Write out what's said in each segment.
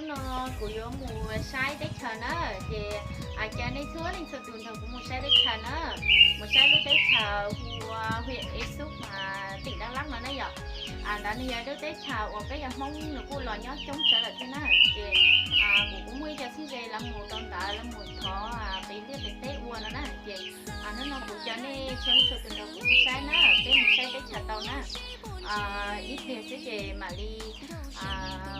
No kuv yuav mus saib teb chaws na, ces caw nej txhua leej txhua tus nrog kuv mus saib teb chaws na, mus saib lub teb chaws hu ua huyện Ea Súp, tỉnh Đắk Lắk no na yom. Ntawd nws yog lub teb chaws uas peb cov Hmoob nws kuj los nyob coob tsawv lawm thiab na, ces kuv kuj muaj ib co txheeb ze lawv mus rau ntawd, lawv mus thov qiv liaj qiv teb ua no na, ces hnub no kuv caw nej txhua leej txhua tus nrog kuv mus saib na, peb mus saib teb chaws tau na. Ib pliag xwb ces mam li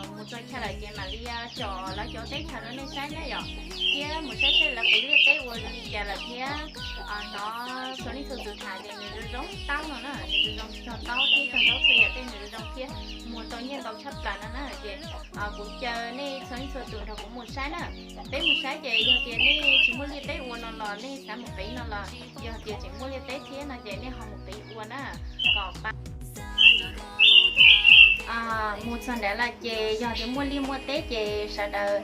mus txog chaw lawm ces mam li tsom lawv cov teb chaws rau nej saib na yom, thiab mus saib saib lawv qiv liaj teb ua zoo li cas lawm thiab. Hnov txhua leej txhua tus tham ces nws zoo zoo taub no na, nws zoo zoo cog taub thiab cog zaub txhua yam tej nws zoo zoo thiab muag tau nyiaj ntau tshaj plaws no na, ces kuv caw nej txhua leej txhua tus nrog kuv mus saib na. Peb mus saib ces yog tias nej tsis muaj liaj teb ua no los nej xav mus qiv no los, yog tias tseem muaj liaj teb thiab no ces nej ho mus qiv ua na, kom pa mus txog ntawd lawm ces yog tias muaj liaj muaj teb ces sawv daws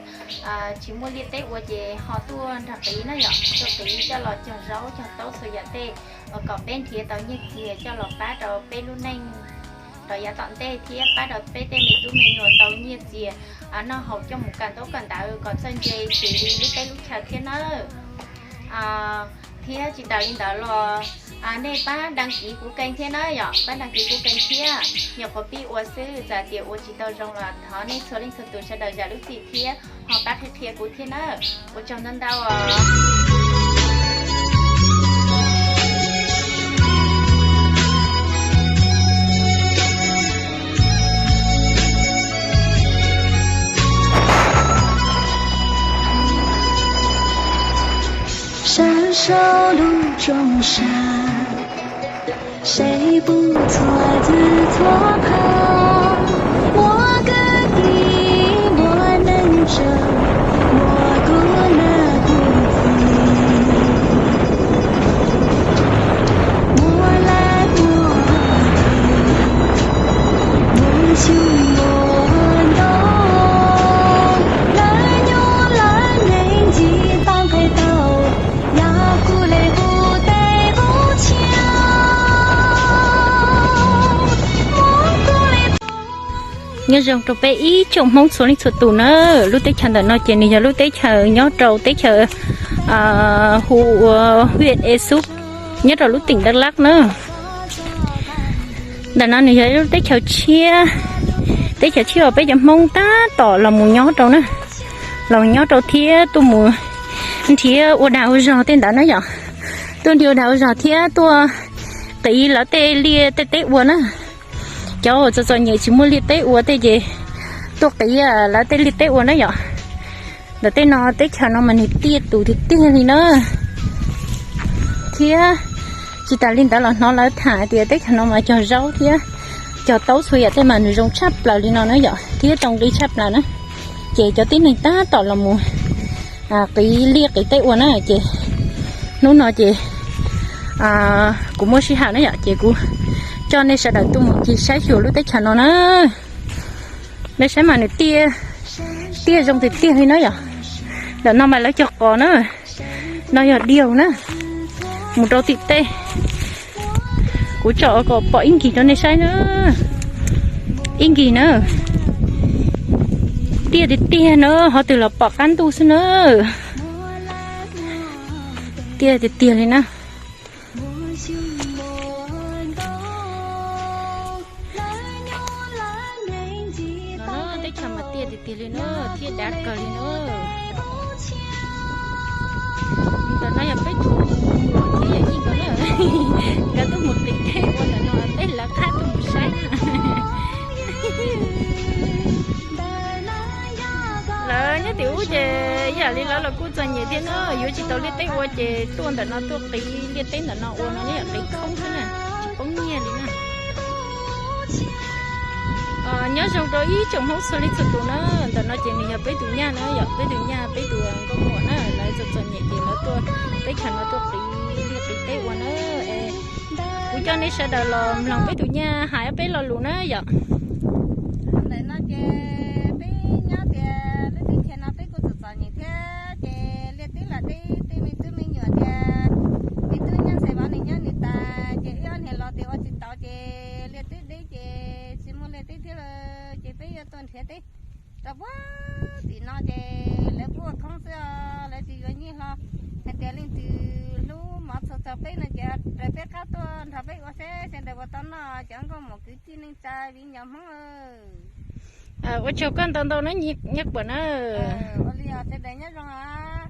tsis muaj liaj teb ua ces ho tuaj nrog qiv na yom, tuaj qiv coj los cog zaub cog taub txhua yam tej kom peb nrhiav tau nyiaj txiag coj los pab rau peb lub neej rau yav tom ntej thiab pab rau peb tej me tub me nyuam tau nyiaj txiag noj haus coj mus kawm ntaub kawm ntawv kom txawj ntse xws li lub teb lub chaw thiab nawb. Thiab tsis tas li ntawd los nej pab đăng ký kuv kênh thiab na yom, pab đăng ký kuv kênh thiab. Nyuam qhuav pib ua xwb, txawm tias ua tsis tau zoo los thov nej txhua leej txhua tus sawv daws zam lub txim thiab ho pab qhia qhia kuv thiab na. Ua tsaug ntau ntau os. Sawv saum lub rooj sab, seb puas txhua tus txhua qhov, muaj kwv tij muaj neej tsa, muaj kuv nab kuv txiv, muaj laj muaj tus, muaj xyoob muaj ntoo, lawv nyuj lawv nees ntsib tau nqe tau, yog kuv li kuv tej kuv chaw. Nyob zoo rau peb ib tsoom Hmoob txhua leej txhua tus na. Lub teb chaws ntawm no ces nws yog lub teb chaws nyob rau teb chaws hu ua huyện Ea Súp, nyob rau lub tỉnh Đắk Lắk na. Ntawm no nws yog ib lub teb chaws tshiab, teb chaws tshiab uas peb cov Hmoob tab tom los mus nyob rau na, los nyob rau thiab tuaj mus nrhiav ua dag ua zog tej ntawd na yom. Tuaj nrhiav ua dag ua zog thiab tuaj qiv lawv tej liaj tej teb ua na. Cov uas txom txom nyem tsis muaj liaj teb ua tej ces tuaj qiv lawv tej liaj teb ua na yom. Ntawm tej no teb chaws no mas nws tiaj tus tiag tiag li na. Thiab tsis tas li ntawd los hnov lawv tham tias teb chaws no mas cog zaub thiab cog taub txhua yam tej mas nws zoo tshaj plaws li no na yom, thiab tau nqi tshaj plaws na. Ces cov tib neeg tab tom los mus qiv liaj qiv teb ua na, ces hnub no ces kuv muaj sij hawm na yom, ces kuv coj nej sawv daws tuaj mus ncig saib xyuas lub teb chaws no na. Nej saib mas nws tiaj, tiaj zoo tiag tiag li na yom. Ntawm no mas lawv cog qos na, no yog diaug na, mus rau tim tej. Kuv tsom kom pom ib nkig rau nej saib na, ib nkig na. Tiaj tiag tiag na, ho twg los pom qab ntuj xwb na. Tiaj tiag tiag li na. No teb chaws mas tiaj tiag tiag li na, thiab dav kawg li na. Ntawm no yog peb tus muam thiab yawm yij nkawd na, nkawd tuaj mus qiv teb ua ntawm no, peb lawv qab tuaj mus saib na. Lawv nyob tim ub ces yam li lawv los kuj txom nyem thiab na, yuav tsis tau liaj teb ua ces tuaj ntawm no tuaj qiv liaj teb ntawm no ua no nyob yam qiv khoob xwb na, tsis poob nyiaj li na. Nyob zoo rau ib tsoom Hmoob txhua leej txhua tus na, ntawm no ces nws yog peb tus nyaj na, yog peb tus nyaj peb tus nkauj muam na, lawv txom txom nyem ces lawv tuaj teb chaws no tuaj qiv liaj qiv teb ua na. Kuv coj nej sawv daws los mloog peb tus nyaj hais ob peb lo lus na yom. Ntawm no ces peb nyob tias lub teb chaws no peb kuj txom txom nyem thiab ces liaj teb los teb tej me tub me nyuam tias me tub nyab ntxhais vauv nws nyob nws tas ces ib ob niag los tias ua tsis tau ces liaj teb deb ces tsis muaj liaj teb thiab lawm ces peb yuav tuaj nrhiav teb rau puag tim xwb os, lawv tsis yuav nyiaj hlo. Hais tias leej twg hlub mov txog txog peb no ces raws peb qab tuaj nrog peb ua xwb, sawv daws ua tau noj cov nkauj muam kwv tij neej tsa viv ncaus Hmoob. Ua tsaug koj ntau ntau na Nyiaj Kuam na. Ua li os, sawv daws nyob zoo os.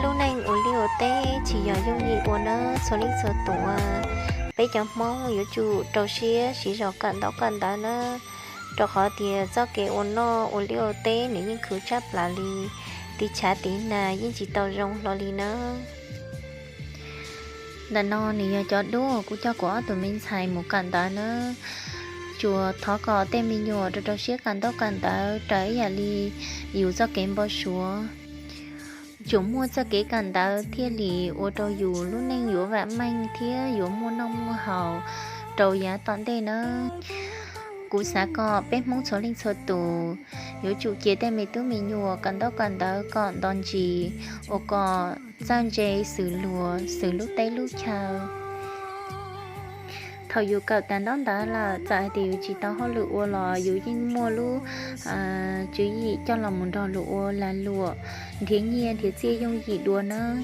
Lub neej ua liaj ua teb tsis yog yooj yim ua nawb txhua leej txhua tus. Peb cov Hmoob yuav tsum rau siab siv zog kawm ntaub kawm ntawv nawb, rau qhov tias txoj kev ua noj ua liaj ua teb nws yeej khwv tshaj plaws li, tiv tshav tiv nag yeej tsis tau zoo hlo li nawb. Ntawm no nws yog cov duab kuv coj kuv ob tug me ntxhais mus kawm ntawv nawb. Tsuas thov kom tej me nyuam rau rau siab kawm ntaub kawm ntawv raws ib yam li yus txoj kev npau suav. Tsuas muaj txoj kev kawm ntawv thiaj li ua rau yus lub neej yuav vam meej thiab yuav muaj noj muaj haus rau yav tom ntej nawb. Kuv xav kom peb Hmoob txhua leej txhua tus yuav tsum cia tej me tub me nyuam kawm ntaub kawm ntawv kom nto ntsis, ua kom txawj ntse xws luag xws lub teb lub chaw. Thaum yus kawm tas ntaub ntawv lawm, txawm hais tias yus tsis tau hauj lwm ua los yus yeej muaj lub tswv yim coj los mus nrog luag ua lag luam, nrhiav nyiaj nrhiav txiaj yooj yim dua nawb.